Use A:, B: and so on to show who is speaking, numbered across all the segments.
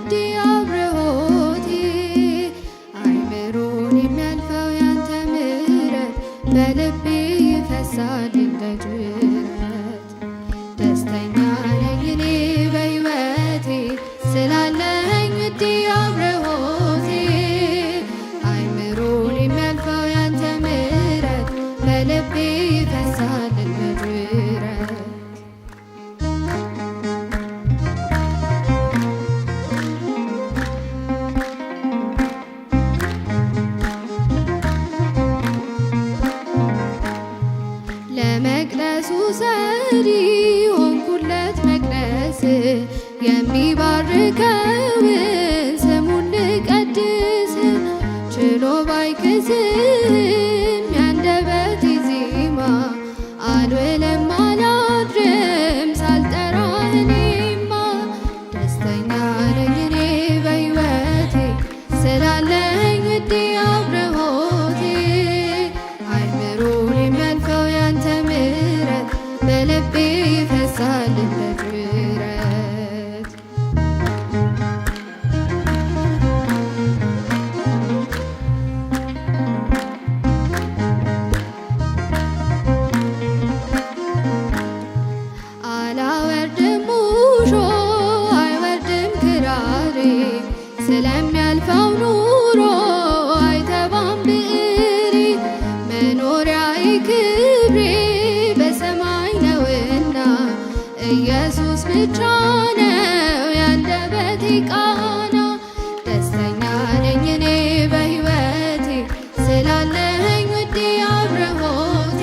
A: ውዴ አብርሆቴ። አይምሮን የሚያልፈው ያንተ ምሕረት በልቤ ይፈሳል እንደ ጅረት። ደስተኛ ነኝ እኔ በሕይወቴ ስላለኝ ውዴ አብርሆቴ። አይምሮን የሚያልፈው ያንተ ምሕረት በልቤ ይፈሳል እንደ ጅረት። ለመቅደሱ ሰሪ ሆንኩለት መቅደስ፣ የሚባርከውን ስሙን ልቀድስ። ችሎ ባይክስም ያንደበቴ ዜማ፣ አልውልም አላድርም ሳልጠራህ እኔማ። ደስተኛ ነኝ እኔ በሕይወቴ ስላለኝ ውዴ አብርሆቴ። አይምሮን የሚያልፈው ያንተ ምሕረት በልቤ ይፈሳል እንደ ጅረት። አላወርድም ሙሾ አይወርድም ክራሬ፣ ስለሚያልፈው ኑሮ አይተባም ብዕሬ። መኖሪያዬ ክብሬ በሰማይ ነውና፣ ኢየሱስ ብቻ ነው ያንደበቴ ቃና። ደስተኛ ነኝ እኔ በሕይወቴ ስላለኝ ውዴ አብርሆቴ።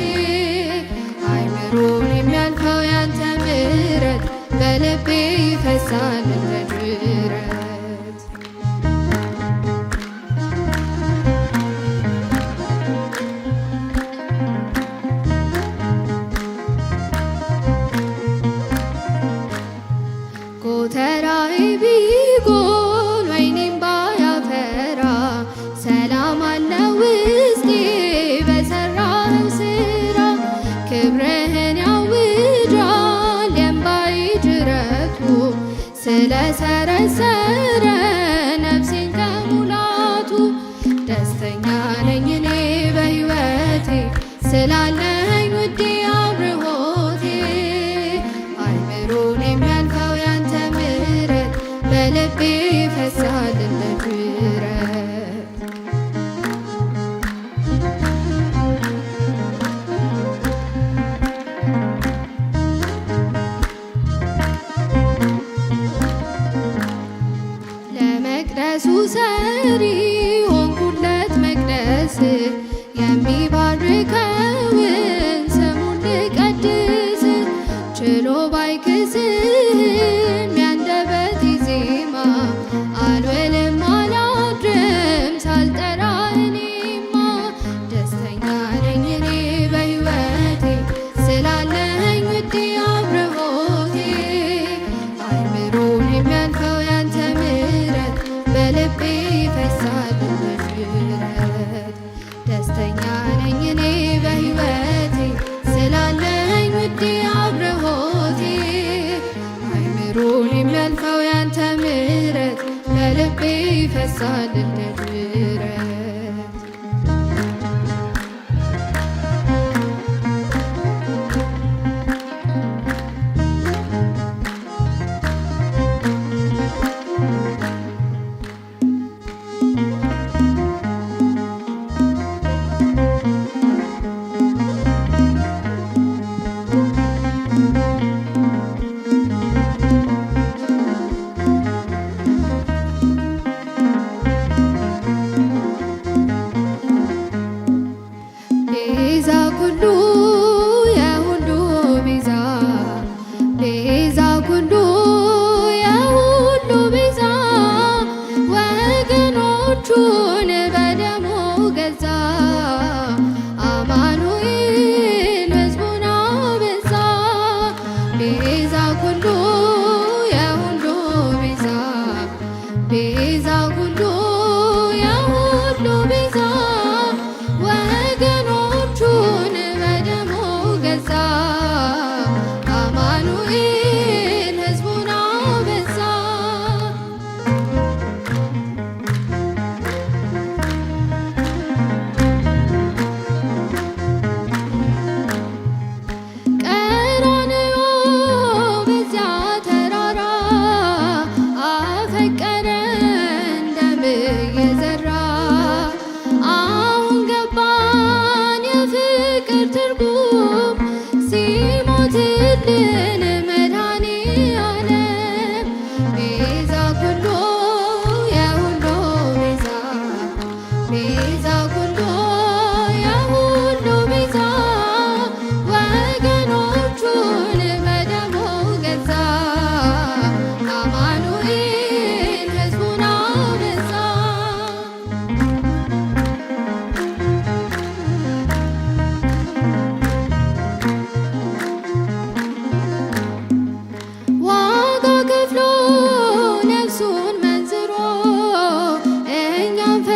A: አይምሮን የሚያልፈው ያንተ ምሕረት በልቤ ይፈሳል እንደ ጅረት። ጎተራዬ ቢጎል ወይኔም ባያፈራ፣ ሰላም አለ ውስጤ በሰራኸው ስራ። ክብርህን ያውጃል የእምባዬ ጅረቱ፣ ስለሰረሰረ ነፍሴን ከሙላቱ። ደስተኛ ነኝ እኔ በሕይወቴ ስላለኝ ውዴ አብርሆቴ። አይምሮን የሚያልፈው ያንተ ምሕረት በልቤ ይፈሳል እንደ ጅረት። ለመቅደሱ ሰሪ ሆንኩለት መቅደስ፣ የሚባርከውን ስሙን ልቀድስ። ችሎ ባይክስም ያንደበቴ ዜማ፣ አልውልም አላድርም ሳልጠራህ እኔማ። ደስተኛ ነኝ እኔ በሕይወቴ ስላለኝ ውዴ አብርሆቴ። አይምሮን የሚያልፈው ያንተ ምሕረት በልቤ ይፈሳል እንደ ጅረት። ደስተኛ ነኝ እኔ በሕይወቴ ስላለኝ ውዴ አብርሆቴ። አይምሮን የሚያልፈው ያንተ ምሕረት በልቤ ይፈሳል እንደ ጅረት።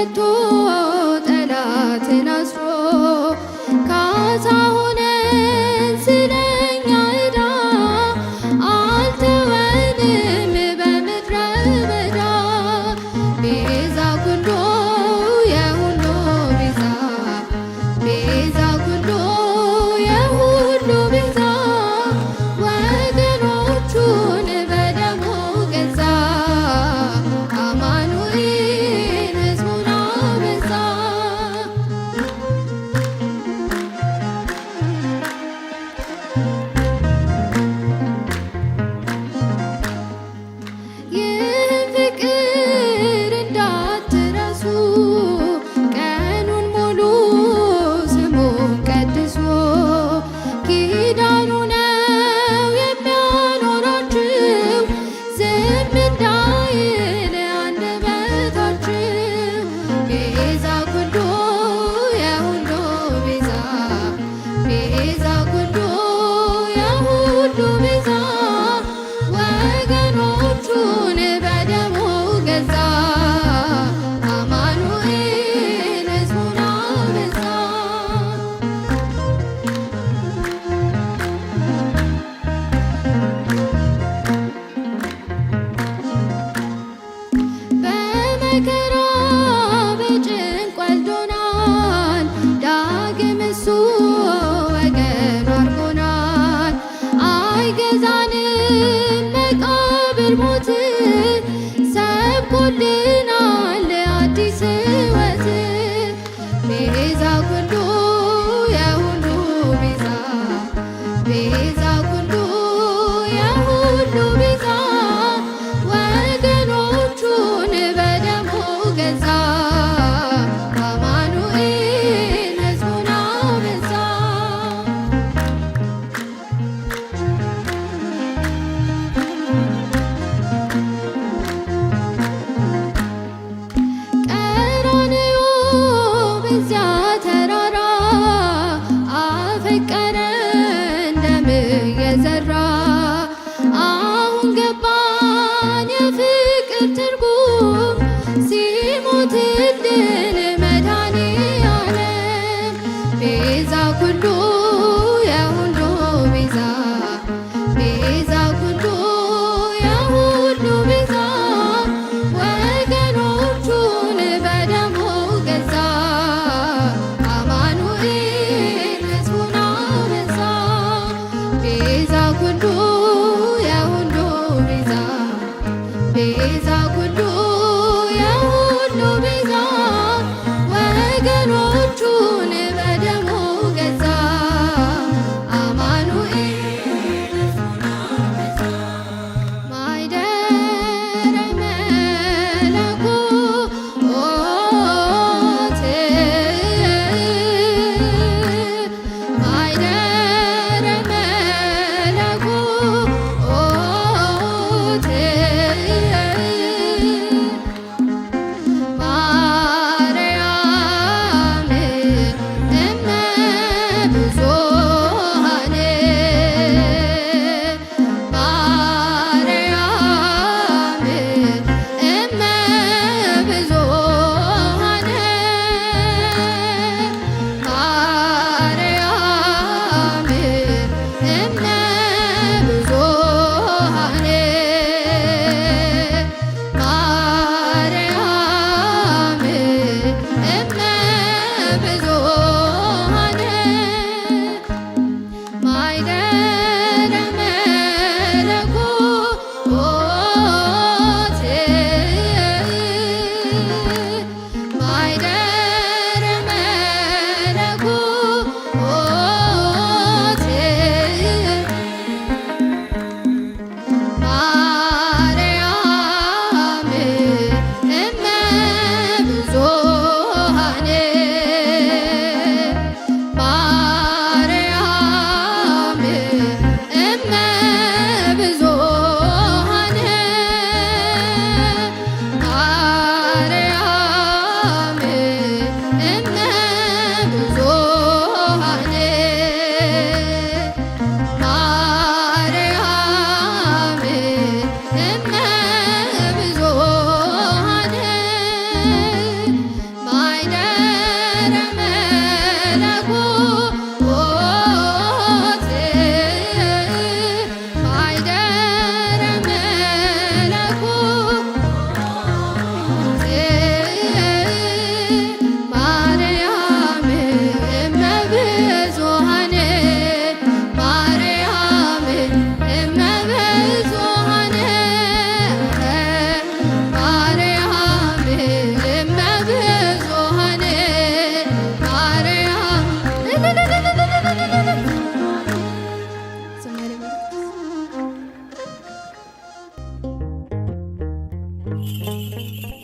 A: ፈቶ ጠላትን አስሮ ካሳ ሆነን ስለኛ ዕዳ አልተወንም በምድረ በዳ። ቤዛ ኩሉ የሁሉ ቤዛ፣ ቤዛ ኩሉ የሁሉ ቤዛ፣ ወገኖቹን በደሙ ገዛ፣ አማኑኤል ሕዝቡን አበዛ። ይህን ፍቅር እንዳትረሱ፣ ቀኑን ሙሉ ስሙን ቀድሱ። ኪዳኑ ነው የሚያኖራችሁ፣ ዝም እንዳይል አንደበታችሁ። ቤዛ ኩሉ የሁሉ ቤዛ፣ ቤዛ ኩሉ የሁሉ ቤዛ፣ ወገኖቹን በደሙ ገዛ፣ አማኑኤል ሕዝቡን አበዛ። በመከራ በጭንቅ ወልዶናል፣ ዳግም እሱ ወገኑ አድርጎናል። አይገዛንም መቃብር ሞት፣ ሰብኮልናል አዲስ ሕይወት። ቤዛ ኩሉ የሁሉ ቤዛ፣ ቤዛ ኩሉ የሁሉ ቤዛ፣ ወገኖቹን በደሙ ገዛ፣ አማኑኤል ሕዝቡን አበዛ። ቀራንዮ በዚያ ተራራ አፈቀረን ደም የዘራ። አሁን ገባን የፍቅር ትርጉም፣ ሲሞትልን መድኃኔዓለም። ቤዛ ኩሉ የሁሉ ቤዛ፣ ቤዛ ኩሉ የሁሉ ቤዛ፣ ወገኖቹን በደሙ ገዛ፣ አማኑኤል ሕዝቡን አበዛ። ቤዛ ኩሉ የሁሉ ቤዛ፣ ቤዛ ኩሉ የሁሉ ቤዛ፣ ወገኖቹን በደሙ ገዛ፣ አማኑኤል ማይደረ መለኮት፣ ማይደረ መለኮት። Thank you.